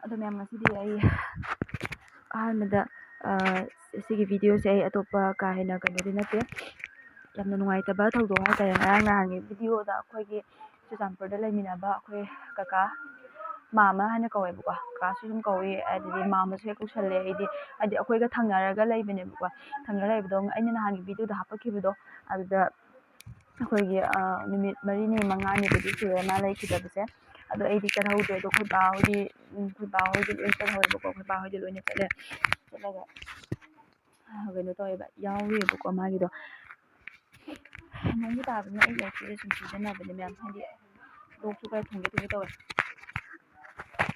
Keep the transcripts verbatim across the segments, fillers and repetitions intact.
ꯑꯗꯣ ꯃꯌꯥꯝ, ꯉꯁꯤꯗꯤ ꯑꯩ ꯑꯍꯥꯟꯕꯗ, ꯑ, ꯁꯤꯒꯤ videoꯁꯦ ꯑꯩ ꯑꯇꯣꯞꯄ ꯀꯥ ꯍꯦꯟꯅ ꯀꯩꯅꯣꯗꯤ ꯅꯠꯇꯦ, ꯌꯥꯝꯅ ꯅꯨꯡꯉꯥꯏꯇꯕ ꯊꯧꯗꯣꯛ ꯍꯥꯏꯇꯥꯔꯦ꯫ ꯉꯔꯥꯡ ꯅꯍꯥꯟꯒꯤ videoꯗ ꯑꯩꯈꯣꯏꯒꯤ ꯆꯨꯔꯆꯥꯟꯄꯨꯔꯗ ꯂꯩꯃꯤꯟꯅꯕ ꯑꯩꯈꯣꯏ ꯀꯀꯥ, ꯃꯥꯃ ꯍꯥꯏꯅ ꯀꯧꯋꯦꯕꯀꯣ, ꯀꯀꯥꯁꯨ ꯑꯗꯨꯝ ꯀꯧꯏ, ꯑꯗꯨꯗꯤ ꯃꯥꯃꯁꯨ ꯍꯦꯛ ꯀꯧꯁꯜꯂꯦ꯫ ꯑꯩꯗꯤ, ꯍꯥꯏꯗꯤ, ꯑꯩꯈꯣꯏꯒ ꯊꯪꯅꯔꯒ ꯂꯩꯕꯅꯦꯕꯀꯣ꯫ ꯊꯪꯅꯔ ꯂꯩꯕꯗꯣ ꯑꯩꯅ ꯅꯍꯥꯟꯒꯤ videoꯗ ꯍꯥꯞꯄꯛꯈꯤꯕꯗꯣ, ꯑꯗꯨꯗ ꯑꯩꯈꯣꯏꯒꯤ, ꯑ, ꯅꯨꯃꯤꯠ ꯃꯔꯤꯅꯤ ꯃꯉꯥꯅꯤꯕꯨꯗꯤ ꯁꯨꯔꯦ ꯃꯥ ꯂꯩꯈꯤꯗꯕꯁꯦ꯫ ꯑꯗꯣ ꯑꯩꯗꯤ ꯆꯠꯍꯧꯗ꯭ꯔꯦ꯫ ꯑꯗꯣ ꯑꯩꯈꯣꯏ ꯕꯥ ꯍꯣꯏꯗꯤ, ꯎꯝ, ꯑꯩꯈꯣꯏ ꯕꯥ ꯍꯣꯏꯗꯤ ꯂꯣꯏ ꯆꯠꯍꯧꯋꯦꯕꯀꯣ꯫ ꯑꯩꯈꯣꯏ ꯕꯥ ꯍꯣꯏꯗꯤ ꯂꯣꯏꯅ ꯆꯠꯂꯦ꯫ ꯆꯠꯂꯒ, ꯑ, ꯀꯩꯅꯣ ꯇꯧꯋꯦꯕ, ꯌꯥꯎꯔꯨꯏꯕꯀꯣ ꯃꯥꯒꯤꯗꯣ꯫ ꯅꯣꯡꯁꯨ ꯇꯥꯕꯅꯤꯅ ꯑꯩ ꯂꯥꯏꯔꯤꯛꯁꯤꯗ ꯁꯨꯝ ꯁꯤꯖꯤꯟꯅꯕꯅꯦ ꯃꯌꯥꯝ, ꯍꯥꯏꯗꯤ ꯂꯣꯛꯁꯨ ꯈꯔ ꯊꯨꯡꯒꯦ ꯊꯨꯡꯒꯦ ꯇꯧꯋꯦ꯫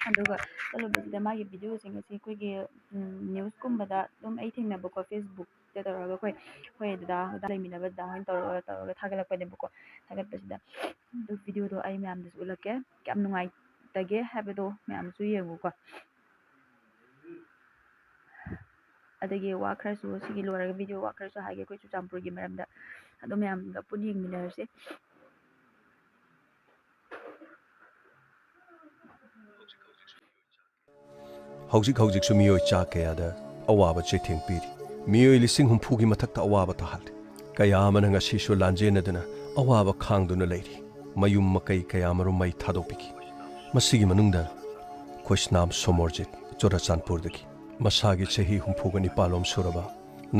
ꯑꯗꯨꯒ ꯆꯠꯂꯨꯕꯁꯤꯗ ꯃꯥꯒꯤ videoꯁꯤꯡ ꯑꯁꯤ ꯑꯩꯈꯣꯏꯒꯤ, ꯎꯝ, newsꯀꯨꯝꯕꯗ ꯑꯗꯨꯝ ꯑꯩ ꯊꯦꯡꯅꯕꯀꯣ, Facebook ꯇ ꯇꯧꯔꯒ ꯑꯩꯈꯣꯏ, ꯑꯩꯈꯣꯏ ꯗꯗꯥ, ꯗꯗꯥ ꯂꯩꯃꯤꯟꯅꯕ ꯗꯗꯥ ꯍꯣꯏꯅ ꯇꯧꯔꯒ, ꯇꯧꯔꯒ ꯊꯥꯒꯠꯂꯛꯄꯅꯦꯕꯀꯣ꯫ ꯊꯥꯒꯠꯄꯁꯤꯗ ꯑꯗꯨ videoꯗꯣ ꯑꯩ ꯃꯌꯥꯝꯗꯁꯨ ꯎꯠꯂꯛꯀꯦ, ꯀꯌꯥꯝ ꯅꯨꯡꯉꯥꯏꯇꯒꯦ ꯍꯥꯏꯕꯗꯣ ꯃꯌꯥꯝꯁꯨ ꯌꯦꯡꯉꯨꯀꯣ꯫ ꯑꯗꯒꯤ ꯋꯥ ꯈꯔꯁꯨ, ꯁꯤꯒꯤ ꯂꯣꯏꯔꯒ video ꯋꯥ ꯈꯔꯁꯨ ꯍꯥꯏꯒꯦ ꯑꯩꯈꯣꯏ ꯆꯨꯔꯆꯥꯟꯄꯨꯔꯒꯤ ꯃꯔꯝꯗ꯫ ꯑꯗꯣ ꯃꯌꯥꯝꯒ ꯄꯨꯟꯅ ꯌꯦꯡꯃꯤꯟꯅꯔꯁꯦ꯫ ꯍꯧꯖꯤꯛ ꯍꯧꯖꯤꯛꯁꯨ ꯃꯤꯑꯣꯏ ꯆꯥ ꯀꯌꯥꯗ ꯑꯋꯥꯕ ꯆꯩꯊꯦꯡ ꯄꯤꯔꯤ꯫ ꯃꯤꯑꯣꯏ ꯂꯤꯁꯤꯡ ꯍꯨꯝꯐꯨꯒꯤ ꯃꯊꯛꯇ ꯑꯋꯥꯕ ꯇꯥꯍꯜꯂꯤ꯫ ꯀꯌꯥ ꯑꯃꯅ ꯉꯁꯤꯁꯨ ꯂꯥꯟꯖꯦꯟꯅꯗꯨꯅ ꯑꯋꯥꯕ ꯈꯥꯡꯗꯨꯅ ꯂꯩꯔꯤ꯫ ꯃꯌꯨꯝ ꯃꯀꯩ ꯀꯌꯥ ꯑꯃꯔꯣꯝ ꯃꯩ ꯊꯥꯗꯣꯛꯄꯤꯈꯤ꯫ ꯃꯁꯤꯒꯤ ꯃꯅꯨꯡꯗ ꯈꯣꯏꯁꯅꯥꯝ ꯁꯣꯃꯣꯔꯖꯤꯠ, ꯆꯨꯔꯆꯥꯟꯄꯨꯔꯗꯒꯤ, ꯃꯁꯥꯒꯤ ꯆꯍꯤ ꯍꯨꯝꯐꯨꯒ ꯅꯤꯄꯥꯜꯂꯣꯝ ꯁꯨꯔꯕ,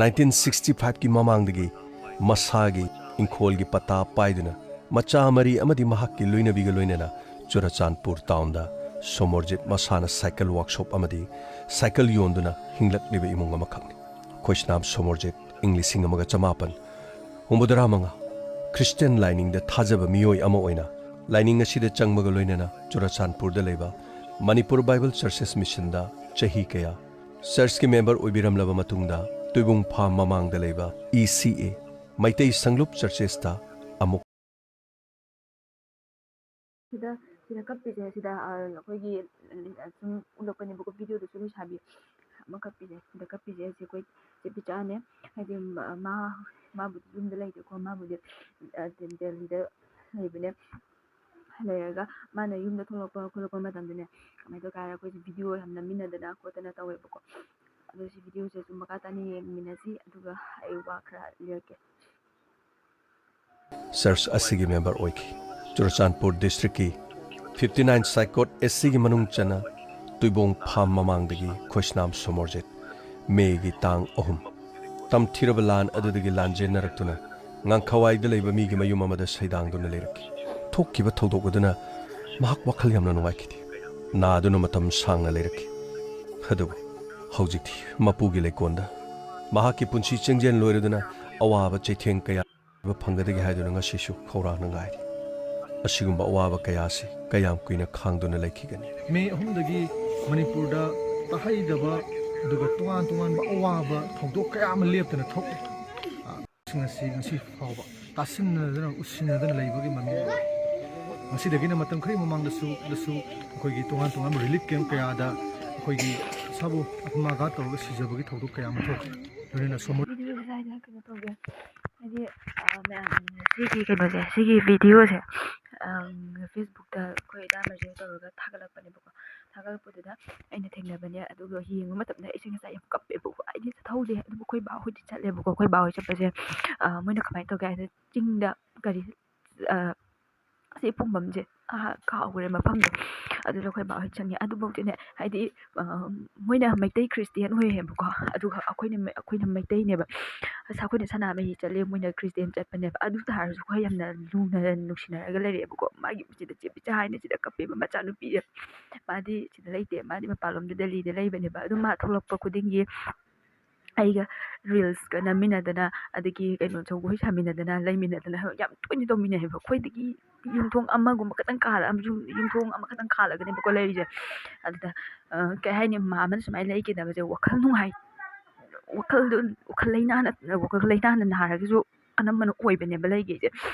nineteen sixty fiveꯀꯤ ꯃꯃꯥꯡꯗꯒꯤ ꯃꯁꯥꯒꯤ ꯏꯪꯈꯣꯜꯒꯤ ꯄꯇꯥ ꯄꯥꯏꯗꯨꯅ ꯃꯆꯥ ꯃꯔꯤ ꯑꯃꯗꯤ ꯃꯍꯥꯛꯀꯤ ꯂꯣꯏꯅꯕꯤꯒ ꯂꯣꯏꯅꯅ ꯆꯨꯔꯆꯥꯟꯄꯨꯔ ꯇꯥꯎꯟꯗ ꯁꯣꯃꯣꯔꯖꯤꯠ ꯃꯁꯥꯅ ꯁꯥꯏꯀꯜ ꯋꯥꯛꯁꯣꯞ ꯑꯃꯗꯤ ꯁꯥꯏꯀꯜ ꯌꯣꯟꯗꯨꯅ ꯍꯤꯡꯂꯛꯂꯤꯕ ꯏꯃꯨꯡ ꯑꯃꯈꯛꯅꯤ꯫ ꯈꯣꯏꯁꯅꯥꯝ ꯁꯣꯃꯣꯔꯖꯤꯠ ꯏꯪ ꯂꯤꯁꯤꯡ ꯑꯃꯒ ꯆꯃꯥꯄꯟ ꯍꯨꯝꯐꯨꯇꯔꯥ ꯃꯉꯥ ꯈ꯭ꯔꯤꯁꯇꯤꯌꯟ ꯂꯥꯏꯅꯤꯡꯗ ꯊꯥꯖꯕ ꯃꯤꯑꯣꯏ ꯑꯃ ꯑꯣꯏꯅ ꯂꯥꯏꯅꯤꯡ ꯑꯁꯤꯗ ꯆꯪꯕꯒ ꯂꯣꯏꯅꯅ ꯆꯨꯔꯆꯥꯟꯄꯨꯔꯗ ꯂꯩꯕ ꯃꯅꯤꯄꯨꯔ ꯕꯥꯏꯕꯜ ꯆꯔꯆꯦꯁ ꯃꯤꯁꯟꯗ ꯆꯍꯤ ꯀꯌꯥ ꯆꯔꯆꯀꯤ ꯃꯦꯝꯕꯔ ꯑꯣꯏꯕꯤꯔꯝꯂꯕ ꯃꯇꯨꯡꯗ ꯇꯨꯏꯕꯨꯡ ꯐꯥꯝ ꯃꯃꯥꯡꯗ ꯂꯩꯕ E C A ꯃꯩꯇꯩ ꯁꯪꯂꯨꯞ ꯆꯔꯆꯦꯁꯇ ꯑꯃꯨꯛ ꯁꯤꯗ, ꯁꯤꯗ ꯀꯞꯄꯤꯁꯦ, ꯁꯤꯗ, ꯑ, ꯑꯩꯈꯣꯏꯒꯤ, ꯑ, ꯁꯨꯝ ꯎꯠꯂꯛꯄꯅꯦꯕꯀꯣ, videoꯗꯁꯨ ꯂꯩꯁꯥꯕꯤ ꯑꯃ ꯀꯞꯄꯤꯁꯦ, ꯁꯤꯗ ꯀꯞꯄꯤꯁꯦ, ꯑꯁꯤ ꯑꯩꯈꯣꯏ ꯆꯦ ꯄꯤꯆꯥꯅꯦ꯫ ꯍꯥꯏꯗꯤ, ꯃꯥ, ꯃꯥ, ꯃꯥꯕꯨꯗꯤ ꯌꯨꯝꯗ ꯂꯩꯇꯦꯀꯣ, ꯃꯥꯕꯨꯗꯤ, ꯑ, ꯗꯦꯜ-, ꯗꯦꯜꯂꯤꯗ ꯂꯩꯕꯅꯦ꯫ ꯂꯩꯔꯒ ꯃꯥꯅ ꯌꯨꯝꯗ ꯊꯣꯛꯂꯛꯄ ꯈꯣꯠꯂꯛꯄ ꯃꯇꯝꯗꯅꯦ, ꯀꯃꯥꯏꯅ ꯇꯧꯒꯦ ꯍꯥꯏꯔ, ꯑꯩꯈꯣꯏꯁꯦ ꯚꯤꯗꯤꯑꯣ ꯌꯥꯝ ꯅꯝꯃꯤꯟꯅꯗꯅ ꯈꯣꯠꯇꯅ ꯇꯧꯋꯦꯕꯀꯣ꯫ ꯑꯗꯣ ꯁꯤ ꯚꯤꯗꯤꯑꯣꯁꯦ ꯁꯨꯝ ꯃꯈꯥ ꯇꯥꯅ ꯌꯦꯡꯃꯤꯟꯅꯁꯤ, ꯑꯗꯨꯒ ꯑꯩ ꯋꯥ ꯈꯔ ꯂꯤꯔꯛꯀꯦ꯫ ꯆꯔꯆ ꯑꯁꯤꯒꯤ ꯃꯦꯝꯕꯔ ꯑꯣꯏꯈꯤ꯫ ꯆꯨꯔꯆꯥꯟꯄꯨꯔ ꯗꯤꯁꯇ꯭ꯔꯤꯛꯀꯤ fifty nine ꯁꯥꯏꯀꯣꯠ ꯑꯦꯁ ꯁꯤꯒꯤ ꯃꯅꯨꯡ ꯆꯟꯅ ꯇꯨꯏꯕꯣꯡ ꯐꯥꯝ ꯃꯃꯥꯡꯗꯒꯤ ꯈꯣꯏꯁꯅꯥꯝ ꯁꯣꯃꯣꯔꯖꯤꯠ꯫ ꯃꯦꯒꯤ ꯇꯥꯡ ꯑꯍꯨꯝ꯫ ꯇꯝꯊꯤꯔꯕ ꯂꯥꯟ ꯑꯗꯨꯗꯒꯤ ꯂꯥꯟꯖꯦꯟꯅꯔꯛꯇꯨꯅ ꯉꯥꯡꯈꯋꯥꯏꯗ ꯂꯩꯕ ꯃꯤꯒꯤ ꯃꯌꯨꯝ ꯑꯃꯗ ꯁꯩꯗꯥꯡꯗꯨꯅ ꯂꯩꯔꯛꯈꯤ꯫ ꯊꯣꯛꯈꯤꯕ ꯊꯧꯗꯣꯛ ꯑꯗꯨꯅ ꯃꯍꯥꯛ ꯋꯥꯈꯜ ꯌꯥꯝꯅ ꯅꯨꯡꯉꯥꯏꯈꯤꯗꯦ꯫ ꯅꯥꯗꯨꯅ ꯃꯇꯝ ꯁꯥꯡꯅ ꯂꯩꯔꯛꯈꯤ꯫ ꯑꯗꯨꯕꯨ ꯍꯧꯖꯤꯛꯇꯤ ꯃꯄꯨꯒꯤ ꯂꯩꯀꯣꯜꯗ ꯃꯍꯥꯛꯀꯤ ꯄꯨꯟꯁꯤ ꯆꯦꯡꯖꯦꯜ ꯂꯣꯏꯔꯗꯨꯅ ꯑꯋꯥꯕ ꯆꯩꯊꯦꯡ ꯀꯌꯥ ꯐꯪꯒꯗꯒꯦ ꯍꯥꯏꯗꯨꯅ ꯉꯁꯤꯁꯨ ꯈꯧꯔꯥꯡꯅ ꯉꯥꯏꯔꯤ꯫ ꯑꯁꯤꯒꯨꯝꯕ ꯑꯋꯥꯕ ꯀꯌꯥ ꯑꯁꯤ ꯀꯌꯥꯝ ꯀꯨꯏꯅ ꯈꯥꯡꯗꯨꯅ ꯂꯩꯈꯤꯒꯅꯤ? ꯃꯦ ꯑꯍꯨꯝꯗꯒꯤ ꯃꯅꯤꯄꯨꯔꯗ ꯇꯥꯍꯩꯗꯕ ꯑꯗꯨꯒ ꯇꯣꯉꯥꯟ ꯇꯣꯉꯥꯟꯕ ꯑꯋꯥꯕ ꯊꯧꯗꯣꯛ ꯀꯌꯥ ꯑꯃ ꯂꯦꯞꯇꯅ ꯊꯣꯛꯂꯤ꯫ ꯁꯤꯡ ꯑꯁꯤ ꯉꯁꯤ ꯐꯥꯎꯕ ꯇꯥꯁꯤꯟꯅꯗꯅ, ꯎꯁꯤꯟꯅꯗꯅ ꯂꯩꯕꯒꯤ ꯃꯃꯤ ꯑꯣꯏ꯫ ꯉꯁꯤꯗꯒꯤꯅ ꯃꯇꯝ ꯈꯔꯒꯤ ꯃꯃꯥꯡꯗꯁꯨ, ꯗꯁꯨ ꯑꯩꯈꯣꯏꯒꯤ ꯇꯣꯉꯥꯟ ꯇꯣꯉꯥꯟꯕ ꯔꯤꯂꯤꯐ ꯀꯦꯝꯞ ꯀꯌꯥꯗ ꯑꯩꯈꯣꯏꯒꯤ ꯏꯁꯥꯕꯨ ꯑꯃꯥꯡ ꯑꯇꯥ ꯇꯧꯔꯒ ꯁꯤꯖꯕꯒꯤ ꯊꯧꯗꯣꯛ ꯀꯌꯥ ꯑꯃ ꯊꯣꯛꯈꯤ꯫ ꯂꯣꯏꯅꯅ ꯁꯣꯃꯣꯔ ꯚꯤꯗꯤꯑꯣꯁꯦ ꯁ꯭ꯋꯥꯏꯗ ꯀꯩꯅꯣ ꯇꯧꯒꯦ, ꯍꯥꯏꯗꯤ, ꯑ, ꯃꯌꯥꯝ, ꯁꯤꯒꯤ ꯀꯩꯅꯣꯁꯦ, ꯁꯤꯒꯤ ꯚꯤꯗꯤꯑꯣꯁꯦ, ꯑꯝ, ꯐꯦꯁꯕꯨꯛꯇ ꯑꯩꯈꯣꯏ ꯏꯅꯥꯎꯅꯁꯨ ꯇꯧꯔꯒ ꯊꯥꯒꯠꯂꯛꯄꯅꯦꯕꯀꯣ꯫ ꯊꯥꯒꯠꯂꯛꯄꯗꯨꯗ ꯑꯩꯅ ꯊꯦꯡꯅꯕꯅꯦ꯫ ꯑꯗꯨꯒ ꯌꯦꯡꯕ ꯃꯇꯝꯗ ꯑꯩꯁꯦ ꯉꯁꯥꯏ ꯌꯥꯝ ꯀꯞꯄꯦꯕꯀꯣ꯫ ꯑꯩꯗꯤ ꯆꯠꯍꯧꯗꯦ, ꯑꯗꯨꯕꯨ ꯑꯩꯈꯣꯏ ꯕꯥ ꯍꯣꯏꯗꯤ ꯆꯠꯂꯦꯕꯀꯣ꯫ ꯑꯩꯈꯣꯏ ꯕꯥ ꯍꯣꯏ ꯆꯠꯄꯁꯦ, ꯑ, ꯃꯣꯏꯅ ꯀꯃꯥꯏꯅ ꯇꯧꯒꯦ ꯍꯥꯏꯗ, ꯆꯤꯡꯗ ꯀꯔꯤ, ꯑ, ꯑꯁꯤ ꯄꯨꯝꯕꯝꯁꯦ, ꯑꯍꯥ, ꯀꯥꯎꯈ꯭ꯔꯦ ꯃꯐꯝꯗꯣ꯫ ꯑꯗꯨꯗ ꯑꯩꯈꯣꯏ ꯕꯥ ꯍꯣꯏ ꯆꯪꯉꯦ꯫ ꯑꯗꯨꯐꯧꯗꯤꯅꯦ, ꯍꯥꯏꯗꯤ, ꯑ, ꯃꯣꯏꯅ ꯃꯩꯇꯩ ꯈ꯭ꯔꯤꯁꯇꯤꯌꯥꯟ ꯑꯣꯏꯌꯦꯕꯀꯣ, ꯑꯗꯨꯒ ꯑꯩꯈꯣꯏꯅ, ꯑꯩꯈꯣꯏꯅ ꯃꯩꯇꯩꯅꯦꯕ꯫ ꯑꯁ, ꯑꯩꯈꯣꯏꯅ ꯁꯅꯥꯃꯍꯤ ꯆꯠꯂꯦ, ꯃꯣꯏꯅ ꯈ꯭ꯔꯤꯁꯇꯤꯌꯥꯟ ꯆꯠꯄꯅꯦꯕ꯫ ꯑꯗꯨ ꯇꯥꯔꯁꯨ ꯑꯩꯈꯣꯏ ꯌꯥꯝꯅ ꯂꯨꯅ ꯅꯨꯡꯁꯤꯅꯔꯒ ꯂꯩꯔꯛꯑꯦꯕꯀꯣ꯫ ꯃꯥꯒꯤ ꯁꯤꯗ ꯆꯦ ꯄꯤꯆꯥ ꯍꯥꯏꯅ ꯁꯤꯗ ꯀꯞꯄꯦꯕ, ꯃꯆꯥꯅꯨꯄꯤꯁꯦ꯫ ꯃꯥꯗꯤ ꯁꯤꯗ ꯂꯩꯇꯦ, ꯃꯥꯗꯤ ꯃꯄꯥꯟꯂꯣꯝꯗ ꯗꯦꯜꯂꯤꯗ ꯂꯩꯕꯅꯦꯕ꯫ ꯑꯗꯨ ꯃꯥ ꯊꯣꯛꯂꯛꯄ ꯈꯨꯗꯤꯡꯒꯤ ꯑꯩꯒ ꯔꯤꯜꯁꯀ ꯅꯝꯃꯤꯟꯅꯗꯅ, ꯑꯗꯒꯤ ꯀꯩꯅꯣ, ꯖꯒꯣꯏ ꯁꯥꯃꯤꯟꯅꯗꯅ, ꯂꯩꯃꯤꯟꯅꯗꯅ ꯌꯥꯝ ꯇꯣꯏꯅ ꯇꯧꯃꯤꯟꯅꯩꯌꯦꯕ꯫ ꯑꯩꯈꯣꯏꯗꯒꯤ ꯌꯨꯝꯊꯣꯡ ꯑꯃꯒꯨꯝꯕ ꯈꯇꯪ ꯀꯥꯜꯂ-, ꯌꯨꯝ-, ꯌꯨꯝꯊꯣꯡ ꯑꯃꯈꯛꯇꯪ ꯀꯥꯜꯂꯒꯅꯦꯕꯀꯣ ꯂꯩꯔꯤꯁꯦ꯫ ꯑꯗꯨꯗ, ꯑ, ꯀꯩ ꯍꯥꯏꯅꯤ, ꯃꯥ ꯑꯃꯅ ꯁꯨꯃꯥꯏꯅ ꯂꯩꯈꯤꯗꯕꯁꯦ ꯋꯥꯈꯜ ꯅꯨꯡꯉꯥꯏ-, ꯋꯥꯈꯜꯗꯣ, ꯋꯥꯈꯜ ꯂꯩꯅꯥꯅ, ꯋꯥꯈꯜ ꯂꯩꯅꯥꯅ ꯅꯥꯔꯒꯁꯨ ꯑꯅꯝꯕꯅ ꯑꯣꯏꯕꯅꯦꯕ ꯂꯩꯈꯤꯁꯦ,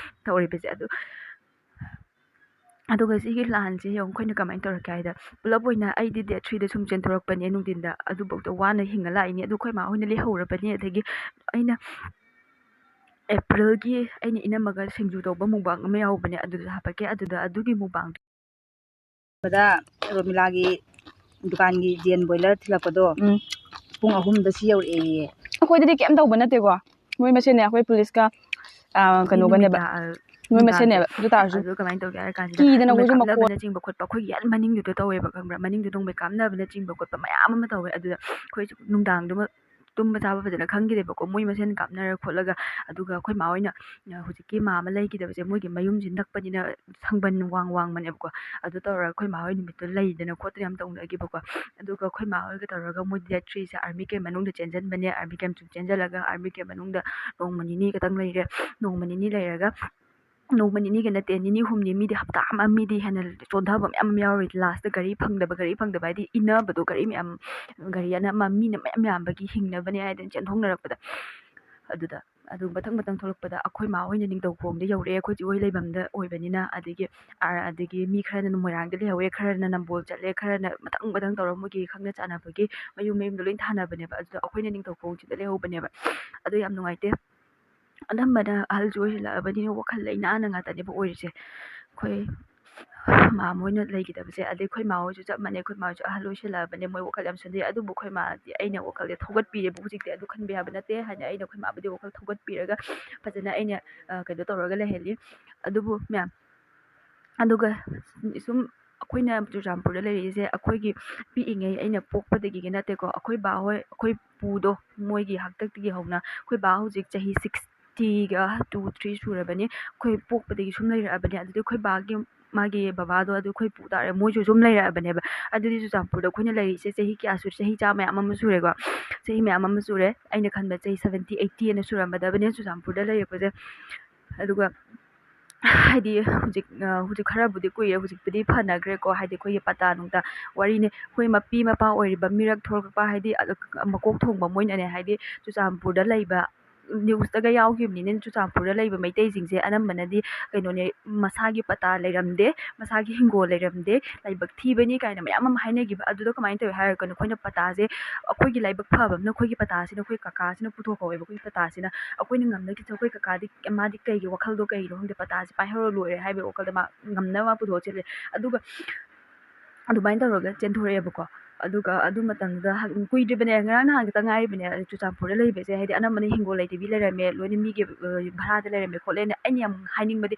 ꯇꯧꯔꯤꯕꯁꯦ꯫ ꯑꯗꯨ, ꯑꯗꯨꯒ ꯁꯤꯒꯤ ꯂꯥꯟꯁꯦ ꯌꯦꯡꯉꯨ, ꯑꯩꯈꯣꯏꯅ ꯀꯃꯥꯏꯅ ꯇꯧꯔꯛꯀꯦ ꯍꯥꯏꯗ, ꯄꯨꯂꯞ ꯑꯣꯏꯅ ꯑꯩꯗꯤ date three ꯗ ꯁꯨꯝ ꯆꯦꯟꯊꯣꯔꯛꯄꯅꯦ ꯅꯨꯡꯊꯤꯟꯗ, ꯑꯗꯨꯐꯥꯎꯗ ꯋꯥꯅ ꯍꯤꯡꯉ ꯂꯥꯛꯏꯅꯤ꯫ ꯑꯗꯨ ꯑꯩꯈꯣꯏ ꯃꯥ ꯍꯣꯏꯅ ꯂꯩꯍꯧꯔꯕꯅꯤ꯫ ꯑꯗꯒꯤ ꯑꯩꯅ, ꯑꯦꯄ꯭ꯔꯤꯜꯒꯤ ꯑꯩꯅ ꯏꯅꯝꯃꯒ ꯁꯤꯡꯖꯨ ꯇꯧꯕ ꯃꯨꯛꯕꯥꯡ ꯑꯃ ꯌꯥꯎꯕꯅꯦ, ꯑꯗꯨꯗ ꯍꯥꯄꯛꯀꯦ꯫ ꯑꯗꯨꯗ ꯑꯗꯨꯒꯤ ꯃꯨꯛꯕꯥꯡꯗꯨ ꯔꯣꯃꯤꯂꯥꯒꯤ ꯗꯨꯀꯥꯟꯒꯤ ꯌꯦꯟ ꯕꯣꯏꯂꯔ ꯊꯤꯜꯂꯛꯄꯗꯣ ꯎꯝ꯫ ꯄꯨꯡ ꯑꯍꯨꯝꯗ ꯁꯤ ꯌꯧꯔꯛꯑꯦꯌꯦ꯫ ꯑꯩꯈꯣꯏꯗꯗꯤ ꯀꯩꯝ ꯇꯧꯕ ꯅꯠꯇꯦꯀꯣ, ꯃꯣꯏ ꯃꯁꯦꯟꯅꯦ, ꯑꯩꯈꯣꯏ ꯄꯨꯂꯤꯁꯀ, ꯑꯥ, ꯀꯩꯅꯣꯒꯅꯦꯕ, ꯅꯨꯃꯤꯗꯥꯡ, ꯃꯣꯏ ꯃꯁꯦꯟꯅꯦꯕ꯫ ꯑꯗꯨ ꯇꯥꯔꯁꯨ ꯑꯗꯨ ꯀꯃꯥꯏꯅ ꯇꯧꯒꯦ ꯍꯥꯏꯔ ꯀꯥꯟꯁꯤꯗ, ꯀꯤꯗꯅ ꯅꯣꯡꯃꯩ ꯑꯩꯈꯣꯏꯁꯨ ꯃꯈꯣꯟ ꯀꯥꯞꯅꯕꯅꯆꯤꯡꯕ ꯈꯣꯠꯄ ꯑꯩꯈꯣꯏꯒꯤ ꯍꯦꯛ ꯃꯅꯤꯡꯗꯨꯗ ꯇꯧꯋꯦꯕ, ꯈꯪꯕ꯭ꯔꯥ? ꯃꯅꯤꯡꯗꯨ ꯅꯣꯡꯃꯩ ꯀꯥꯞꯅꯕꯅꯆꯤꯡꯕ ꯈꯣꯠꯄ ꯃꯌꯥꯝ ꯑꯃ ꯇꯧꯋꯦ꯫ ꯑꯗꯨꯗ ꯑꯩꯈꯣꯏꯁꯨ ꯅꯨꯡꯗꯥꯡꯗꯨꯃ ꯇꯨꯝꯕ ꯆꯥꯕ ꯐꯖꯅ ꯈꯪꯈꯤꯗꯦꯕꯀꯣ, ꯃꯣꯏ ꯃꯁꯦꯟ ꯀꯥꯞꯅꯔ ꯈꯣꯠꯂꯒ꯫ ꯑꯗꯨꯒ ꯑꯩꯈꯣꯏ ꯃꯥ ꯍꯣꯏꯅ, ꯑ, ꯍꯧꯖꯤꯛꯀꯤ ꯃꯥ ꯑꯃ ꯂꯩꯈꯤꯗꯕꯁꯦ, ꯃꯣꯏꯒꯤ ꯃꯌꯨꯝꯁꯤ ꯅꯛꯄꯅꯤꯅ ꯁꯪꯕꯟ ꯋꯥꯡ ꯋꯥꯡꯕꯅꯦꯕꯀꯣ, ꯑꯗꯨ ꯇꯧꯔꯒ ꯑꯩꯈꯣꯏ ꯃꯥ ꯍꯣꯏ ꯅꯨꯃꯤꯠꯇꯨ ꯂꯩꯗꯅ ꯈꯣꯠꯇꯅ ꯌꯥꯝ ꯇꯧꯅꯈꯤꯕꯀꯣ꯫ ꯑꯗꯨꯒ ꯑꯩꯈꯣꯏ ꯃꯥ ꯍꯣꯏꯒ ꯇꯧꯔꯒ ꯃꯣꯏ date threeꯁꯦ army camp ꯃꯅꯨꯡꯗ ꯆꯦꯟꯁꯤꯟꯕꯅꯦ꯫ Army camp ꯁꯨꯝ ꯆꯦꯟꯁꯤꯜꯂꯒ army camp ꯃꯅꯨꯡꯗ ꯅꯣꯡꯃ ꯅꯤꯅꯤ ꯈꯛꯇꯪ ꯂꯩꯔꯦ꯫ ꯅꯣꯡꯃ ꯅꯤꯅꯤ ꯂꯩꯔꯒ, ꯅꯣꯡꯃ ꯅꯤꯅꯤꯒ ꯅꯠꯇꯦ, ꯅꯤꯅꯤ ꯍꯨꯝꯅꯤ, ꯃꯤꯗꯤ ꯍꯞꯇꯥ ꯑꯃ, ꯃꯤꯗꯤ ꯍꯦꯟꯅ ꯆꯣꯟꯊꯕ ꯃꯌꯥꯝ ꯑꯃ ꯌꯥꯎꯔꯤ꯫ Lastꯇ ꯒꯥꯔꯤ ꯐꯪꯗꯕ, ꯒꯥꯔꯤ ꯐꯪꯗꯕ ꯍꯥꯏꯗꯤ ꯏꯟꯅꯕꯗꯣ, ꯒꯥꯔꯤ ꯃꯌꯥꯝ, ꯒꯥꯔꯤ ꯑꯅ-, ꯑꯃ, ꯃꯤꯅ ꯃꯌꯥꯝ ꯌꯥꯝꯕꯒꯤ ꯍꯤꯡꯅꯕꯅꯦ ꯍꯥꯏꯗꯅ ꯆꯦꯟꯊꯣꯛꯅꯔꯛꯄꯗ꯫ ꯑꯗꯨꯗ ꯑꯗꯨ ꯃꯊꯪ ꯃꯊꯪ ꯊꯣꯛꯂꯛꯄꯗ ꯑꯩꯈꯣꯏ ꯃꯥ ꯍꯣꯏꯅ ꯅꯤꯡꯊꯧꯈꯣꯡꯗ ꯌꯧꯔꯛꯑꯦ, ꯑꯩꯈꯣꯏ ꯆꯦ ꯍꯣꯏ ꯂꯩꯐꯝꯗ ꯑꯣꯏꯕꯅꯤꯅ꯫ ꯑꯗꯒꯤ, ꯑ-, ꯑꯗꯒꯤ ꯃꯤ ꯈꯔꯅ ꯃꯣꯏꯔꯥꯡꯗ ꯂꯩꯍꯧꯔꯦ, ꯈꯔꯅ ꯅꯝꯕꯣꯜ ꯆꯠꯂꯦ, ꯈꯔꯅ ꯃꯊꯪ ꯃꯊꯪ ꯇꯧꯔꯒ ꯃꯣꯏꯒꯤ ꯈꯪꯅ ꯆꯥꯟꯅꯕꯒꯤ ꯃꯌꯨꯝ ꯃꯌꯨꯝꯗ ꯂꯣꯏ ꯊꯥꯅꯕꯅꯦꯕ꯫ ꯑꯗꯨꯗ ꯑꯩꯈꯣꯏꯅ ꯅꯤꯡꯊꯧꯈꯣꯡꯁꯤꯗ ꯂꯩꯍꯧꯕꯅꯦꯕ꯫ ꯑꯗꯨ ꯌꯥꯝ ꯅꯨꯡꯉꯥꯏꯇꯦ꯫ ꯑꯅꯝꯕꯅ ꯑꯍꯜꯁꯨ ꯑꯣꯏꯁꯤꯜꯂꯛꯑꯕꯅꯤꯅ ꯋꯥꯈꯜ ꯂꯩꯅꯥꯅ ꯉꯥꯛꯇꯅꯦꯕ ꯑꯣꯏꯔꯤꯁꯦ꯫ ꯑꯩꯈꯣꯏ ꯃꯥꯝꯃ ꯍꯣꯏꯅ ꯂꯩꯈꯤꯗꯕꯁꯦ, ꯑꯗꯩ ꯑꯩꯈꯣꯏ ꯃꯥ ꯍꯣꯏꯁꯨ ꯆꯞ ꯃꯥꯟꯅꯩ꯫ ꯑꯩꯈꯣꯏ ꯃꯥ ꯍꯣꯏꯁꯨ ꯑꯍꯜ ꯑꯣꯏꯁꯤꯜꯂꯛꯑꯕꯅꯦ, ꯃꯣꯏ ꯋꯥꯈꯜ ꯌꯥꯝ ꯁꯣꯟꯊꯩ꯫ ꯑꯗꯨꯕꯨ ꯑꯩꯈꯣꯏ ꯃꯥꯗꯤ ꯑꯩꯅ ꯋꯥꯈꯜꯁꯦ ꯊꯧꯒꯠꯄꯤꯔꯦꯕ ꯍꯧꯖꯤꯛꯇꯤ꯫ ꯑꯗꯨ ꯈꯟꯕ ꯌꯥꯕ ꯅꯠꯇꯦ ꯍꯥꯏꯅ ꯑꯩꯅ ꯑꯩꯈꯣꯏ ꯃꯥꯕꯨꯗꯤ ꯋꯥꯈꯜ ꯊꯧꯒꯠꯄꯤꯔꯒ ꯐꯖꯅ ꯑꯩꯅ, ꯑ, ꯀꯩꯅꯣ ꯇꯧꯔꯒ ꯂꯩꯍꯜꯂꯤ꯫ ꯑꯗꯨꯕꯨ ꯃꯌꯥꯝ, ꯑꯗꯨꯒ ꯁꯨꯝ ꯑꯩꯈꯣꯏꯅ ꯆꯨꯔꯆꯥꯟꯄꯨꯔꯗ ꯂꯩꯔꯛꯏꯁꯦ ꯑꯩꯈꯣꯏꯒꯤ ꯄꯤꯛꯏꯉꯩ, ꯑꯩꯅ ꯄꯣꯛꯄꯗꯒꯤꯒ ꯅꯠꯇꯦꯀꯣ, ꯑꯩꯈꯣꯏ ꯕꯥ ꯍꯣꯏ, ꯑꯩꯈꯣꯏ ꯄꯨꯗꯣ, ꯃꯣꯏꯒꯤ ꯍꯥꯛꯇꯛꯇꯒꯤ ꯍꯧꯅ ꯑꯩꯈꯣꯏ ꯕꯥ ꯍꯧꯖꯤꯛ ꯆꯍꯤ sixtyꯒ two, three ꯁꯨꯔꯕꯅꯤ꯫ ꯑꯩꯈꯣꯏ ꯄꯣꯛꯄꯗꯒꯤ ꯁꯨꯝ ꯂꯩꯔꯛꯑꯕꯅꯤ꯫ ꯑꯗꯨꯗꯤ ꯑꯩꯈꯣꯏ ꯕꯥꯒꯤ, ꯃꯥꯒꯤ ꯕꯕꯥꯗꯣ, ꯑꯗꯨ ꯑꯩꯈꯣꯏ ꯄꯨ ꯇꯥꯔꯦ, ꯃꯣꯏꯁꯨ ꯁꯨꯝ ꯂꯩꯔꯛꯑꯕꯅꯦꯕ꯫ ꯑꯗꯨꯗꯤ ꯆꯨꯔꯆꯥꯟꯄꯨꯔꯗ ꯑꯩꯈꯣꯏꯅ ꯂꯩꯔꯤꯁꯦ ꯆꯍꯤ ꯀꯌꯥ ꯁꯨꯔꯦ? ꯆꯍꯤ ꯆꯥꯝꯃ ꯃꯌꯥꯝ ꯑꯃ ꯁꯨꯔꯦꯀꯣ꯫ ꯆꯍꯤ ꯃꯌꯥꯝ ꯑꯃ ꯁꯨꯔꯦ꯫ ꯑꯩꯅ ꯈꯟꯕ ꯆꯍꯤ seventy, eighty ꯑꯅ ꯁꯨꯔꯝꯃꯗꯕꯅꯦ ꯆꯨꯔꯆꯥꯟꯄꯨꯔꯗ ꯂꯩꯔꯛꯄꯁꯦ꯫ ꯑꯗꯨꯒ ꯍꯥꯏꯗꯤ ꯍꯧꯖꯤꯛ, ꯑ, ꯍꯧꯖꯤꯛ ꯈꯔꯕꯨꯗꯤ ꯀꯨꯏꯔꯦ, ꯍꯧꯖꯤꯛꯄꯨꯗꯤ ꯐꯅꯈ꯭ꯔꯦꯀꯣ꯫ ꯍꯥꯏꯗꯤ ꯑꯩꯈꯣꯏꯒꯤ ꯄꯇꯥ ꯅꯨꯡꯇ ꯋꯥꯔꯤꯅꯦ꯫ ꯑꯩꯈꯣꯏ ꯃꯄꯤ ꯃꯄꯥ ꯑꯣꯏꯔꯤꯕ ꯃꯤꯔꯛ ꯊꯣꯛꯂꯛꯄ, ꯍꯥꯏꯗꯤ, ꯑ, ꯃꯀꯣꯛ ꯊꯣꯡꯕ ꯃꯣꯏꯅꯅꯦ, ꯍꯥꯏꯗꯤ ꯆꯨꯔꯆꯥꯟꯄꯨꯔꯗ ꯂꯩꯕ ꯅ꯭ꯌꯨꯁꯇꯒ ꯌꯥꯎꯈꯤꯕꯅꯤꯅꯦ, ꯆꯨꯔꯆꯥꯟꯄꯨꯔꯗ ꯂꯩꯕ ꯃꯩꯇꯩꯁꯤꯡꯁꯦ ꯑꯅꯝꯕꯅꯗꯤ ꯀꯩꯅꯣꯅꯦ, ꯃꯁꯥꯒꯤ ꯄꯇꯥ ꯂꯩꯔꯝꯗꯦ, ꯃꯁꯥꯒꯤ ꯍꯤꯡꯒꯣꯜ ꯂꯩꯔꯝꯗꯦ, ꯂꯥꯏꯕꯛ ꯊꯤꯕꯅꯤ ꯀꯥꯏꯅ ꯃꯌꯥꯝ ꯑꯃ ꯍꯥꯏꯅꯈꯤꯕ꯫ ꯑꯗꯨꯗ ꯀꯃꯥꯏꯅ ꯇꯧꯏ ꯍꯥꯏꯔꯒꯅ, ꯑꯩꯈꯣꯏꯅ ꯄꯇꯥꯁꯦ, ꯑꯩꯈꯣꯏꯒꯤ ꯂꯥꯏꯕꯛ ꯐꯕ ꯑꯃꯅ ꯑꯩꯈꯣꯏꯒꯤ ꯄꯇꯥꯁꯤꯅ ꯑꯩꯈꯣꯏ ꯀꯀꯥꯁꯤꯅ ꯄꯨꯊꯣꯛꯍꯧꯋꯦꯕ꯫ ꯑꯩꯈꯣꯏꯒꯤ ꯄꯇꯥꯁꯤꯅ ꯑꯩꯈꯣꯏꯅ ꯉꯝꯅꯈꯤꯗ, ꯑꯩꯈꯣꯏ ꯀꯀꯥꯗꯤ ꯃꯥꯗꯤ ꯀꯩꯒꯤ ꯋꯥꯈꯜꯗꯣ ꯀꯩꯒꯤꯅꯣ ꯈꯪꯗꯦ, ꯄꯇꯥꯁꯦ ꯄꯥꯏꯍꯧꯔ ꯂꯣꯏꯔꯦ ꯍꯥꯏꯕꯒꯤ ꯋꯥꯈꯜꯗ ꯃꯥ ꯉꯝꯅꯕ ꯃꯥ ꯄꯨꯊꯣꯛꯑ ꯆꯦꯜꯂꯦ꯫ ꯑꯗꯨꯒ ꯑꯗꯨꯃꯥꯏꯅ ꯇꯧꯔꯒ ꯆꯦꯟꯊꯣꯔꯛꯑꯦꯕꯀꯣ꯫ ꯑꯗꯨꯒ ꯑꯗꯨ ꯃꯇꯝꯗꯨꯗ ꯍ-, ꯀꯨꯏꯗ꯭ꯔꯤꯕꯅꯦ, ꯉꯔꯥꯡ ꯅꯍꯥꯟ ꯈꯛꯇ ꯉꯥꯏꯔꯤꯕꯅꯦ ꯆꯨꯔꯆꯥꯟꯄꯨꯔꯗ ꯂꯩꯕꯁꯦ꯫ ꯍꯥꯏꯗꯤ ꯑꯅꯝꯕꯅ ꯍꯤꯡꯒꯣꯜ ꯂꯩꯇꯕꯤ ꯂꯩꯔꯝꯃꯦ, ꯂꯣꯏꯅ ꯃꯤꯒꯤ, ꯑ, ꯚꯔꯥꯗ ꯂꯩꯔꯝꯃꯦ ꯈꯣꯠꯂꯦꯅ꯫ ꯑꯩꯅ ꯌꯥꯝ ꯍꯥꯏꯅꯤꯡꯕꯗꯤ,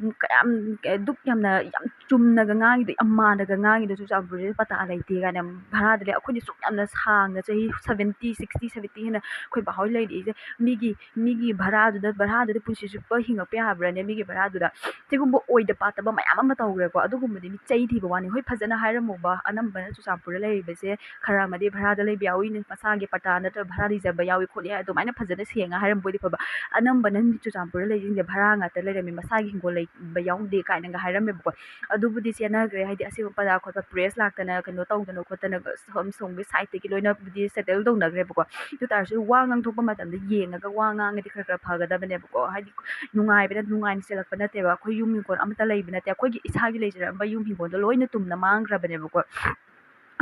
ꯎꯝ, ꯀꯌꯥꯝ, ꯀ-, ꯑꯗꯨꯛ ꯌꯥꯝꯅ ꯌꯥꯝ ꯆꯨꯝꯅꯒ ꯉꯥꯡꯉꯤꯗꯣ, ꯌꯥꯝ ꯃꯥꯟꯅꯒ ꯉꯥꯡꯉꯤꯗꯣ, "ꯆꯨꯔꯆꯥꯟꯄꯨꯔꯁꯤꯗ ꯄꯇꯥ ꯂꯩꯇꯦ" ꯀꯥꯏꯅ, ꯚꯔꯥꯗ ꯂꯩ꯫ ꯑꯩꯈꯣꯏꯅ ꯁꯨꯛ ꯌꯥꯝꯅ ꯁꯥꯡꯅ ꯆꯍꯤ seventy, sixty, seventy ꯍꯦꯟꯅ ꯑꯩꯈꯣꯏ ꯕꯥꯍꯣꯏ ꯂꯩꯔꯛꯏꯁꯦ, ꯃꯤꯒꯤ, ꯃꯤꯒꯤ ꯚꯔꯥꯗꯨꯗ, ꯚꯔꯥꯗꯨꯗ ꯄꯨꯟꯁꯤ ꯆꯨꯞꯄ ꯍꯤꯡꯉꯛꯄ ꯌꯥꯕ꯭ꯔꯥꯅꯦ? ꯃꯤꯒꯤ ꯚꯔꯥꯗꯨꯗ ꯁꯤꯒꯨꯝꯕ ꯑꯣꯏꯗ ꯄꯥꯗꯕ ꯃꯌꯥꯝ ꯑꯃ ꯇꯧꯈ꯭ꯔꯦꯀꯣ꯫ ꯑꯗꯨꯒꯨꯝꯕꯗꯤ ꯃꯤ ꯆꯩ ꯊꯤꯕ ꯋꯥꯅꯤ꯫ ꯍꯣꯏ, ꯐꯖꯅ ꯍꯥꯏꯔꯝꯃꯣꯕ, ꯑꯅꯝꯕꯅ ꯆꯨꯔꯆꯥꯟꯄꯨꯔꯗ ꯂꯩꯔꯤꯕꯁꯦ ꯈꯔ ꯑꯃꯗꯤ ꯚꯔꯥꯗ ꯂꯩꯕ ꯌꯥꯎꯏ, ꯃꯁꯥꯒꯤ ꯄꯇꯥ ꯅꯠꯇ꯭ꯔꯒ ꯚꯔꯥ ꯂꯩꯖꯕ ꯌꯥꯎꯏ ꯈꯣꯠꯂꯤ, ꯑꯗꯨꯃꯥꯏꯅ ꯐꯖꯅ ꯁꯦꯡꯅ ꯍꯥꯏꯔꯝꯕ ꯑꯣꯏꯗꯤ ꯐꯕ꯫ ꯑꯅꯝꯕꯅ ꯆꯨꯔꯆꯥꯟꯄꯨꯔꯗ ꯂꯩꯁꯤꯡꯁꯦ ꯚꯔꯥ ꯉꯥꯛꯇ ꯂꯩꯔꯝꯃꯤ, ꯃꯁꯥꯒꯤ ꯍꯤꯡꯒꯣꯜ ꯂꯩꯕ ꯌꯥꯎꯗꯦ ꯀꯥꯏꯅꯒ ꯍꯥꯏꯔꯝꯃꯦꯕꯀꯣ꯫ ꯑꯗꯨꯕꯨꯗꯤ ꯆꯦꯟꯅꯈ꯭ꯔꯦ, ꯍꯥꯏꯗꯤ ꯑꯁꯦꯡꯕ ꯄꯇꯥ ꯈꯣꯠꯄ ꯄ꯭ꯔꯦꯁ ꯂꯥꯛꯇꯅ ꯀꯩꯅꯣ ꯇꯧꯗꯅ ꯈꯣꯠꯇꯅ ꯁꯣꯝ ꯁꯣꯝꯒꯤ ꯁꯥꯏꯠꯇꯒꯤ ꯂꯣꯏꯅꯕꯨꯗꯤ ꯁꯦꯇꯜ ꯇꯧꯅꯈ꯭ꯔꯦꯕꯀꯣ꯫ ꯑꯗꯨ ꯇꯥꯔꯁꯨ ꯋꯥ ꯉꯥꯡꯊꯣꯛꯄ ꯃꯇꯝꯗ ꯌꯦꯡꯉꯒ ꯋꯥ ꯉꯥꯡꯉꯗꯤ ꯈꯔ ꯈꯔ ꯐꯒꯗꯕꯅꯦꯕꯀꯣ꯫ ꯍꯥꯏꯗꯤ ꯅꯨꯡꯉꯥꯏꯕꯅ, ꯅꯨꯡꯉꯥꯏꯅ ꯆꯦꯜꯂꯛꯄ ꯅꯠꯇꯦꯕ꯫ ꯑꯩꯈꯣꯏ ꯌꯨꯝ ꯍꯤꯡꯒꯣꯜ ꯑꯃꯠꯇ ꯂꯩꯕ ꯅꯠꯇꯦ, ꯑꯩꯈꯣꯏꯒꯤ ꯏꯁꯥꯒꯤ ꯂꯩꯖꯔꯝꯕ ꯌꯨꯝ ꯍꯤꯡꯒꯣꯜꯗꯣ ꯂꯣꯏꯅ ꯇꯨꯝꯅ ꯃꯥꯡꯈ꯭ꯔꯕꯅꯦꯕꯀꯣ꯫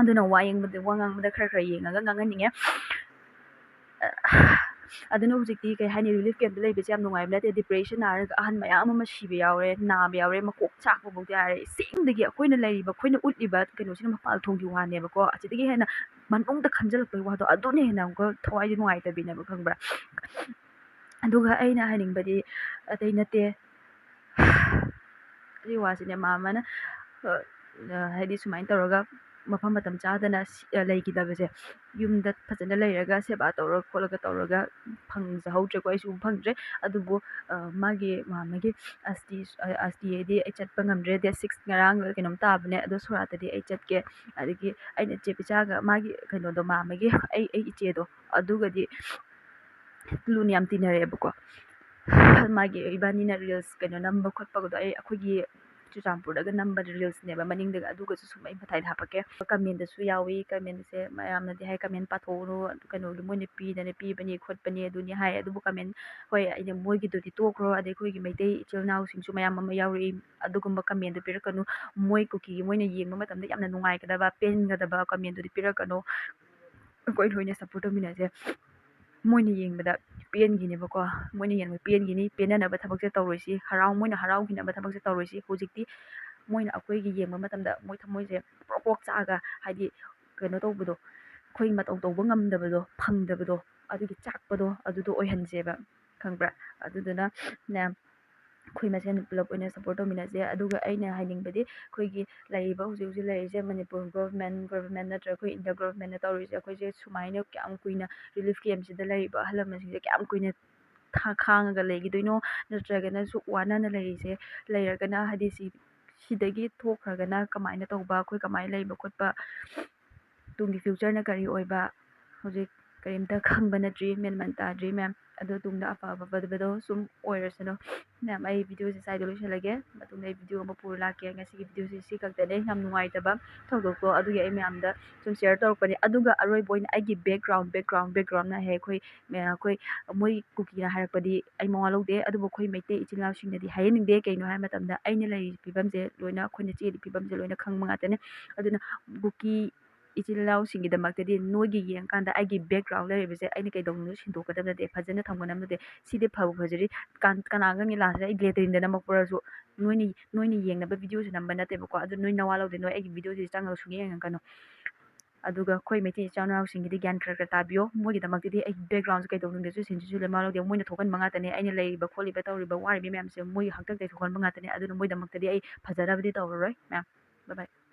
ꯑꯗꯨꯅ ꯋꯥ ꯌꯦꯡꯕꯗ, ꯋꯥ ꯉꯥꯡꯕꯗ ꯈꯔ ꯈꯔ ꯌꯦꯡꯉꯒ ꯉꯥꯡꯍꯟꯅꯤꯡꯉꯦ꯫ ꯑꯗꯨꯅ ꯍꯧꯖꯤꯛꯇꯤ ꯀꯩ ꯍꯥꯏꯅꯤ, ꯔꯤꯂꯤꯐ ꯀꯦꯝꯞꯇ ꯂꯩꯕꯁꯦ ꯌꯥꯝ ꯅꯨꯡꯉꯥꯏꯕ ꯅꯠꯇꯦ꯫ ꯗꯤꯄ꯭ꯔꯦꯁꯟ ꯅꯥꯔꯒ ꯑꯍꯟ ꯃꯌꯥꯝ ꯑꯃ ꯁꯤꯕ ꯌꯥꯎꯔꯦ, ꯅꯥꯕ ꯌꯥꯎꯔꯦ, ꯃꯀꯣꯛ ꯆꯥꯛꯄꯐꯥꯎꯗ ꯌꯥꯎꯔꯦ꯫ ꯑꯁꯦꯡꯕꯗꯒꯤ ꯑꯩꯈꯣꯏꯅ ꯂꯩꯔꯤꯕ, ꯑꯩꯈꯣꯏꯅ ꯎꯠꯂꯤꯕ ꯀꯩꯅꯣꯁꯤꯅ ꯃꯄꯥꯜ ꯊꯣꯡꯒꯤ ꯋꯥꯅꯦꯕꯀꯣ꯫ ꯑꯁꯤꯗꯒꯤ ꯍꯦꯟꯅ ꯃꯅꯨꯡꯗ ꯈꯟꯖꯤꯜꯂꯛꯄꯒꯤ ꯋꯥꯗꯣ, ꯑꯗꯨꯅ ꯍꯦꯟꯅ ꯑꯃꯨꯛꯀ ꯊꯋꯥꯏꯁꯦ ꯅꯨꯡꯉꯥꯏꯇꯕꯤꯅꯦꯕ, ꯈꯪꯕ꯭ꯔꯥ? ꯑꯗꯨꯒ ꯑꯩꯅ ꯍꯥꯏꯅꯤꯡꯕꯗꯤ ꯑꯇꯩ ꯅꯠꯇꯦ꯫ ꯑꯗꯨꯒꯤ ꯋꯥꯁꯤꯅꯦ, ꯃꯥꯃꯅ, ꯑ, ꯑ, ꯍꯥꯏꯗꯤ ꯁꯨꯃꯥꯏꯅ ꯇꯧꯔꯒ ꯃꯐꯝ ꯃꯇꯝ ꯆꯥꯗꯅ ꯁꯤ-, ꯑ, ꯂꯩꯈꯤꯗꯕꯁꯦ, ꯌꯨꯝꯗ ꯐꯖꯅ ꯂꯩꯔꯒ ꯁꯦꯕꯥ ꯇꯧꯔ ꯈꯣꯠꯂꯒ ꯇꯧꯔꯒ ꯐꯪꯖꯍꯧꯗ꯭ꯔꯦꯀꯣ, ꯑꯩꯁꯨ ꯎꯕ ꯐꯪꯗ꯭ꯔꯦ꯫ ꯑꯗꯨꯕꯨ, ꯑ, ꯃꯥꯒꯤ ꯃꯥꯃꯒꯤ ꯑꯁꯇꯤ, ꯑ, ꯑꯁꯇꯤ ꯍꯥꯏꯗꯤ ꯑꯩ ꯆꯠꯄ ꯉꯝꯗ꯭ꯔꯦ, ꯗꯦꯠ ꯁꯤꯛꯁ ꯉꯔꯥꯡ ꯀꯩꯅꯣꯝ ꯇꯥꯕꯅꯦ, ꯑꯗꯣ ꯁꯣꯔꯥꯠꯇꯗꯤ ꯑꯩ ꯆꯠꯀꯦ꯫ ꯑꯗꯒꯤ ꯑꯩꯅ ꯏꯆꯦ ꯄꯤꯆꯥꯒ ꯃꯥꯒꯤ ꯀꯩꯅꯣꯗꯣ, ꯃꯥꯃꯒꯤ ꯑꯩ, ꯑꯩ ꯏꯆꯦꯗꯣ, ꯑꯗꯨꯒꯗꯤ ꯂꯨꯅ ꯌꯥꯝ ꯇꯤꯟꯅꯔꯛꯑꯦꯕꯀꯣ꯫ ꯃꯥꯒꯤ ꯏꯕꯥꯅꯤꯅ ꯔꯤꯜꯁ ꯀꯩꯅꯣ ꯅꯝꯕ ꯈꯣꯠꯄꯒꯗꯣ ꯑꯩ, ꯑꯩꯈꯣꯏꯒꯤ ꯆꯨꯔꯆꯥꯟꯄꯨꯔꯗꯒ ꯅꯝꯕ ꯔꯤꯜꯁꯅꯦꯕ ꯃꯅꯤꯡꯗꯒ, ꯑꯗꯨꯒꯁꯨ ꯁꯨꯝ ꯑꯩ ꯃꯊꯥꯏꯗ ꯍꯥꯞꯄꯛꯀꯦ꯫ ꯀꯃꯦꯟꯗꯁꯨ ꯌꯥꯎꯏ, ꯀꯃꯦꯟꯁꯦ ꯃꯌꯥꯝꯅꯗꯤ ꯍꯥꯏ ꯀꯃꯦꯟ ꯄꯥꯊꯣꯛꯎꯅꯨ, ꯀꯩꯅꯣꯒꯤ ꯃꯣꯏꯅ ꯄꯤꯗꯅ ꯄꯤꯕꯅꯤ ꯈꯣꯠꯄꯅꯤ ꯑꯗꯨꯅꯤ ꯍꯥꯏ, ꯑꯗꯨꯕꯨ ꯀꯃꯦꯟ, ꯍꯣꯏ, ꯑꯩꯅ ꯃꯣꯏꯒꯤꯗꯨꯗꯤ ꯇꯣꯛꯈ꯭ꯔꯣ, ꯑꯗꯩ ꯑꯩꯈꯣꯏꯒꯤ ꯃꯩꯇꯩ ꯏꯆꯤꯜ ꯏꯅꯥꯎꯁꯤꯡꯁꯨ ꯃꯌꯥꯝ ꯑꯃ ꯌꯥꯎꯔꯛꯏ, ꯑꯗꯨꯒꯨꯝꯕ ꯀꯃꯦꯟꯗꯨ ꯄꯤꯔꯛꯀꯅꯨ꯫ ꯃꯣꯏ ꯀꯨꯀꯤꯒꯤ ꯃꯣꯏꯅ ꯌꯦꯡꯕ ꯃꯇꯝꯗ ꯌꯥꯝꯅ ꯅꯨꯡꯉꯥꯏꯒꯗꯕ, ꯄꯦꯟꯒꯗꯕ ꯀꯃꯦꯟꯗꯨꯗꯤ ꯄꯤꯔꯛꯀꯅꯨ꯫ ꯑꯩꯈꯣꯏ ꯂꯣꯏꯅ ꯁꯞꯄꯣꯔꯠ ꯇꯧꯃꯤꯟꯅꯁꯦ꯫ ꯃꯣꯏꯅ ꯌꯦꯡꯕꯗ ꯄꯦꯟꯈꯤꯅꯦꯕꯀꯣ, ꯃꯣꯏꯅ ꯌꯦꯡꯕꯗ ꯄꯦꯟꯈꯤꯅꯤ, ꯄꯦꯟꯅꯅꯕ ꯊꯕꯛꯁꯦ ꯇꯧꯔꯣꯏꯁꯤ, ꯍꯔꯥꯎ ꯃꯣꯏꯅ ꯍꯔꯥꯎꯈꯤꯅꯕ ꯊꯕꯛꯁꯦ ꯇꯧꯔꯣꯏꯁꯤ꯫ ꯍꯧꯖꯤꯛꯇꯤ ꯃꯣꯏꯅ ꯑꯩꯈꯣꯏꯒꯤ ꯌꯦꯡꯕ ꯃꯇꯝꯗ ꯃꯣꯏ ꯊꯃꯣꯏꯁꯦ ꯄ꯭ꯔꯣꯛ ꯄ꯭ꯔꯣꯛ ꯆꯥꯛꯑꯒ, ꯍꯥꯏꯗꯤ ꯀꯩꯅꯣ ꯇꯧꯕꯗꯣ, ꯑꯩꯈꯣꯏ ꯃꯇꯧ ꯇꯧꯕ ꯉꯝꯗꯕꯗꯣ, ꯐꯪꯗꯕꯗꯣ, ꯑꯗꯨꯒꯤ ꯆꯥꯛꯄꯗꯣ ꯑꯗꯨꯗꯣ ꯑꯣꯏꯍꯟꯁꯦꯕ, ꯈꯪꯕ꯭ꯔꯥ? ꯑꯗꯨꯗꯨꯅ ꯅꯦ, ꯑꯩꯈꯣꯏ ꯃꯁꯦꯟ ꯄꯨꯂꯞ ꯑꯣꯏꯅ ꯁꯞꯄꯣꯔꯠ ꯇꯧꯃꯤꯟꯅꯁꯦ꯫ ꯑꯗꯨꯒ ꯑꯩꯅ ꯍꯥꯏꯅꯤꯡꯕꯗꯤ, ꯑꯩꯈꯣꯏꯒꯤ ꯂꯩꯔꯤꯕ ꯍꯧꯖꯤꯛ ꯍꯧꯖꯤꯛ ꯂꯩꯔꯤꯁꯦ ꯃꯅꯤꯄꯨꯔ ꯒꯣꯔꯃꯦꯟ, ꯒꯣꯔꯃꯦꯟ ꯅꯠꯇ꯭ꯔꯒ ꯑꯩꯈꯣꯏ ꯏꯟꯗꯤꯌꯥ ꯒꯣꯔꯃꯦꯟꯅ ꯇꯧꯔꯤꯁꯦ, ꯑꯩꯈꯣꯏꯁꯦ ꯁꯨꯃꯥꯏꯅ ꯀꯌꯥꯝ ꯀꯨꯏꯅ ꯔꯤꯂꯤꯐ ꯀꯦꯝꯁꯤꯗ ꯂꯩꯔꯤꯕ ꯑꯍꯜ ꯂꯃꯟꯁꯤꯡꯁꯦ ꯀꯌꯥꯝ ꯀꯨꯏꯅ ꯊꯥ-, ꯈꯥꯡꯉꯒ ꯂꯩꯈꯤꯗꯣꯏꯅꯣ? ꯅꯠꯇ꯭ꯔꯒꯅ ꯁꯨꯛ ꯋꯥꯅꯅ ꯂꯩꯔꯤꯁꯦ, ꯂꯩꯔꯒꯅ ꯍꯥꯏꯗꯤ ꯁꯤ, ꯁꯤꯗꯒꯤ ꯊꯣꯛꯈ꯭ꯔꯒꯅ ꯀꯃꯥꯏꯅ ꯇꯧꯕ, ꯑꯩꯈꯣꯏ ꯀꯃꯥꯏꯅ ꯂꯩꯕ ꯈꯣꯠꯄ, ꯇꯨꯡꯒꯤ ꯐ꯭ꯌꯨꯆꯔꯅ ꯀꯔꯤ ꯑꯣꯏꯕ, ꯍꯧꯖꯤꯛ ꯀꯔꯤꯝꯇ ꯈꯪꯕ ꯅꯠꯇ꯭ꯔꯤ, ꯃꯦꯟ ꯃꯥꯟ ꯇꯥꯗ꯭ꯔꯤ ꯃꯌꯥꯝ꯫ ꯑꯗꯣ ꯇꯨꯡꯗ ꯑꯐ ꯑꯐꯕꯗꯣ ꯁꯨꯝ ꯑꯣꯏꯔꯁꯅꯨ꯫ ꯃꯌꯥꯝ, ꯑꯩ ꯚꯤꯗꯤꯑꯣꯁꯦ ꯁ꯭ꯋꯥꯏꯗ ꯂꯣꯏꯁꯤꯜꯂꯒꯦ, ꯃꯇꯨꯡꯗ ꯑꯩ ꯚꯤꯗꯤꯑꯣ ꯑꯃ ꯄꯨꯔ ꯂꯥꯛꯀꯦ꯫ ꯉꯁꯤꯒꯤ ꯚꯤꯗꯤꯑꯣꯁꯦ ꯁꯤ ꯈꯛꯇꯅꯦ, ꯌꯥꯝ ꯅꯨꯡꯉꯥꯏꯇꯕ ꯊꯧꯗꯣꯛꯇꯣ ꯑꯗꯨꯒꯤ ꯑꯩ ꯃꯌꯥꯝꯗ ꯁꯨꯝ ꯁꯤꯌꯔ ꯇꯧꯔꯛꯄꯅꯦ꯫ ꯑꯗꯨꯒ ꯑꯔꯣꯏꯕ ꯑꯣꯏꯅ ꯑꯩꯒꯤ ꯕꯦꯛꯒ꯭ꯔꯥꯎꯟ, ꯕꯦꯛꯒ꯭ꯔꯥꯎꯟ, ꯕꯦꯛꯒ꯭ꯔꯥꯎꯟꯅ ꯍꯦꯛ ꯑꯩꯈꯣꯏ, ꯑꯩꯈꯣꯏ ꯃꯣꯏ ꯀꯨꯀꯤꯅ ꯍꯥꯏꯔꯛꯄꯗꯤ ꯑꯩ ꯃꯋꯥ ꯂꯧꯗꯦ, ꯑꯗꯨꯕꯨ ꯑꯩꯈꯣꯏ ꯃꯩꯇꯩ ꯏꯆꯤꯜ ꯏꯅꯥꯎꯁꯤꯡꯅꯗꯤ ꯍꯥꯏꯍꯟꯅꯤꯡꯗꯦ꯫ ꯀꯩꯅꯣ ꯍꯥꯏꯕ ꯃꯇꯝꯗ ꯑꯩꯅ ꯂꯩꯔꯤꯕ ꯐꯤꯕꯝꯁꯦ ꯂꯣꯏꯅ, ꯑꯩꯈꯣꯏꯅ ꯆꯦꯜꯂꯤ ꯐꯤꯕꯝꯁꯦ ꯂꯣꯏꯅ ꯈꯪꯕ ꯉꯥꯛꯇꯅꯦ꯫ ꯑꯗꯨꯅ ꯀꯨꯀꯤ ꯏꯆꯤꯜ ꯏꯅꯥꯎꯁꯤꯡꯒꯤꯗꯃꯛꯇꯗꯤ ꯅꯣꯏꯒꯤ ꯌꯦꯡꯀꯥꯟꯗ ꯑꯩꯒꯤ ꯕꯦꯛꯒ꯭ꯔꯥꯎꯟ ꯂꯩꯔꯤꯕꯁꯦ ꯑꯩꯅ ꯀꯩꯗꯧꯅꯨꯡꯗ ꯁꯤꯟꯗꯣꯛꯀꯗꯕ ꯅꯠꯇꯦ, ꯐꯖꯅ ꯊꯝꯒꯗꯕ ꯅꯠꯇꯦ꯫ ꯁꯤꯗꯤ ꯐꯕꯨ ꯐꯖꯔꯤ, ꯀꯥꯟ-, ꯀꯅꯥꯒꯪꯒꯤ ꯂꯥꯁꯇ ꯑꯩ ꯂꯦꯇ꯭ꯔꯤꯟꯗ ꯅꯝꯃꯛꯄ꯭ꯔꯁꯨ ꯅꯣꯏꯅ, ꯅꯣꯏꯅ ꯌꯦꯡꯅꯕ ꯚꯤꯗꯤꯑꯣꯁꯦ ꯅꯝꯕ ꯅꯠꯇꯦꯕꯀꯣ꯫ ꯑꯗꯨ ꯅꯣꯏ ꯅꯋꯥ ꯂꯧꯗꯦ, ꯅꯣꯏ ꯑꯩꯒꯤ ꯚꯤꯗꯤꯑꯣꯁꯦ ꯆꯪꯉꯒ ꯁꯨꯡꯌꯦꯡ ꯌꯦꯡꯉꯛꯀꯅꯨ꯫ ꯑꯗꯨꯒ ꯑꯩꯈꯣꯏ ꯃꯩꯇꯩ ꯏꯆꯤꯜ ꯏꯅꯥꯎꯁꯤꯡꯒꯤꯗꯤ ꯒ꯭ꯌꯥꯟ ꯈꯔ ꯈꯔ ꯇꯥꯕꯤꯌꯣ꯫ ꯃꯣꯏꯒꯤꯗꯃꯛꯇꯗꯤ ꯑꯩ ꯕꯦꯛꯒ꯭ꯔꯥꯎꯟꯁꯦ ꯀꯩꯗꯧꯅꯨꯡꯗꯁꯨ ꯁꯤꯟꯁꯤꯁꯨ ꯂꯣꯏ ꯃꯋꯥ ꯂꯧꯗꯦ꯫ ꯃꯣꯏꯅ ꯊꯣꯛꯍꯟꯕ ꯉꯥꯛꯇꯅꯦ, ꯑꯩꯅ ꯂꯩꯔꯤꯕ ꯈꯣꯠꯂꯤꯕ ꯇꯧꯔꯤꯕ ꯋꯥꯔꯤꯕ ꯃꯌꯥꯝꯁꯦ ꯃꯣꯏꯒꯤ ꯍꯥꯛꯇꯛꯇꯒꯤ ꯊꯣꯛꯍꯟꯕ ꯉꯥꯛꯇꯅꯦ꯫ ꯑꯗꯨꯅ ꯃꯣꯏꯗꯃꯛꯇꯗꯤ ꯑꯩ ꯐꯖꯅꯕꯗꯤ ꯇꯧꯔꯔꯣꯏ ꯃꯌꯥꯝ꯫ Bye bye꯫